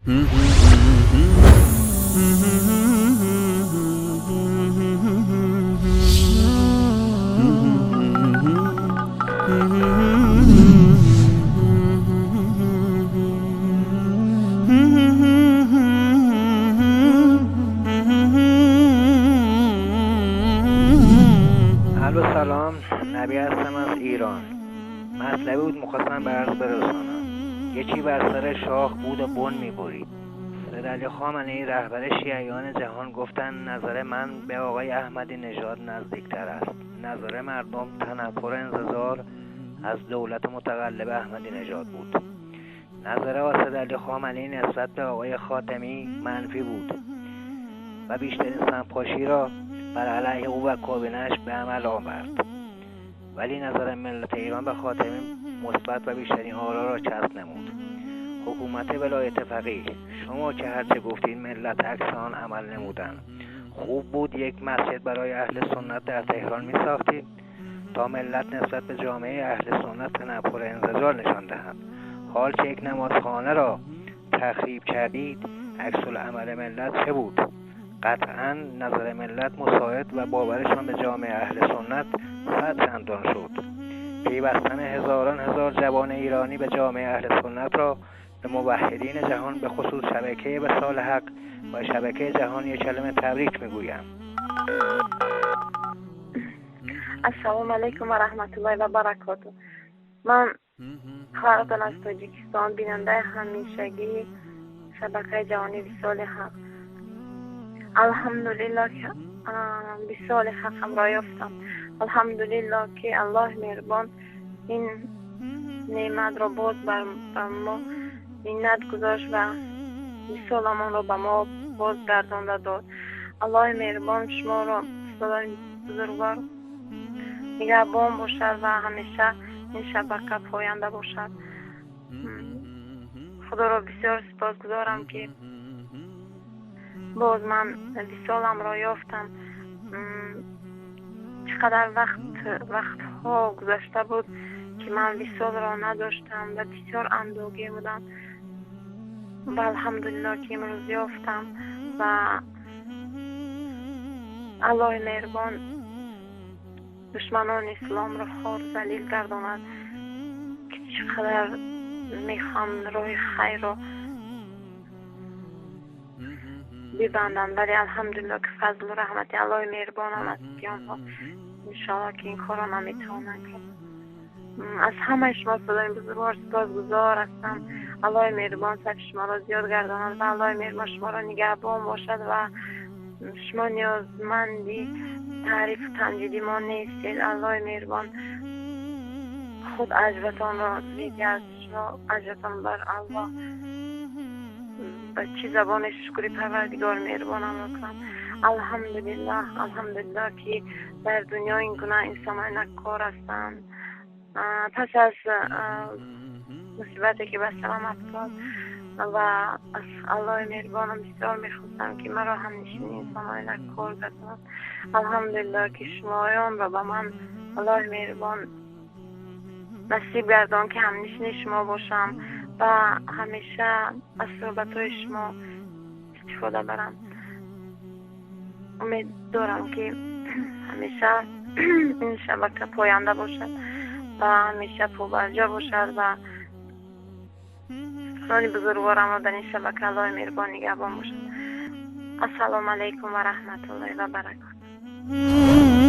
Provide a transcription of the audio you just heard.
الو سلام، نبی هستم از ایران. مطلبی بود میخواستم به عرض برسانم. یکی بر سر شاخ بود و بن میبرید. سید علی خامنه‌ای رهبر شیعیان جهان گفتند نظر من به آقای احمدی نژاد نزدیکتر است. نظر مردم تنفر انزجار از دولت متقلب احمدی نژاد بود. نظر سید علی خامنه‌ای نسبت به آقای خاتمی منفی بود و بیشترین سمپاشی را بر علیه او و کابینه‌اش به عمل آورد. ولی نظر ملت ایران به خاتمی مثبت و بیشترین آرا را کسب نمود. حکومت ولایت فقیه، شما که هرچه گفتید ملت عکس آن عمل نمودند. خوب بود یک مسجد برای اهل سنت در تهران می ساختید تا ملت نسبت به جامعه اهل سنت تنفر انزجار نشان دهند. حال که یک نمازخانه را تخریب کردید، عکس العمل ملت چه بود؟ قطعا نظر ملت مساعد و باورشان به جامعه اهل سنت صد چندان شد. پیوستن هزاران هزار جوان ایرانی به جامعه اهل سنت را به موحدین جهان، به خصوص شبکه وصال حق و شبکه جهانی کلمه تبریک میگویم. السلام علیکم و رحمت الله و برکاته. من خواهرتان از تاجیکستان، بیننده همیشگی شبکه جهانی وصال حق. الحمدلله که وصال حق همراه یافتم. الحمدلله که الله مهربان این نعمت را باز بر ما منت گذاشت و وصالمان را به ما باز گردانده داد. الله مهربان شما را استادان بزرگوار نگهبان باشد و همیشه این شبکه پاینده باشد. خدا را بسیار سپاسگزارم که باز من وصالم را یافتم. چقدر وقتها گذشته بود که من وصال را نداشتم و بسیار اندوهگین بودم و الحمدلله که امروز یافتم و الله مهربان دشمنان اسلام را خوار ذلیل گرداند که چقدر میخوام راه خیر را ببندند، ولی الحمدلله که فضل و رحمت الله مهربان است که آنها انشاءالله که این کار را نمیتوانند کرد. از همه شما استادان بزرگوار سپاسگزار هستم. الله مهربان صف شما را زیاد گرداند و الله مهربان شما را نگهبان باشد و شما نیازمندی تعریف و تمجید ما نیستید. الله مهربان خود اجرتان را میدهد. شما اجرتان بر الله. به چی زبان شکری پروردگار مهربانم را کنم. الحمدلله، الحمدلله که در دنیا این گونه انسان‌های نکار هستند. پس از مصیبتی که به سرم افتاد و از الله مهربانم بسیار میخواستم که مرا همنشین انسانهای نکار گرداند. الحمدلله که شمایان را به من الله مهربان نصیب گردان که همنشین شما باشم و همیشه از صحبت‌های شما استفاده برم. امید دارم که همیشه این شبکه پاینده باشد و همیشه پابرجا باشد و سخنان بزرگوارم را در این شبکه الله مهربان نگهبان باشد. السلام علیکم و رحمت الله و برکاته.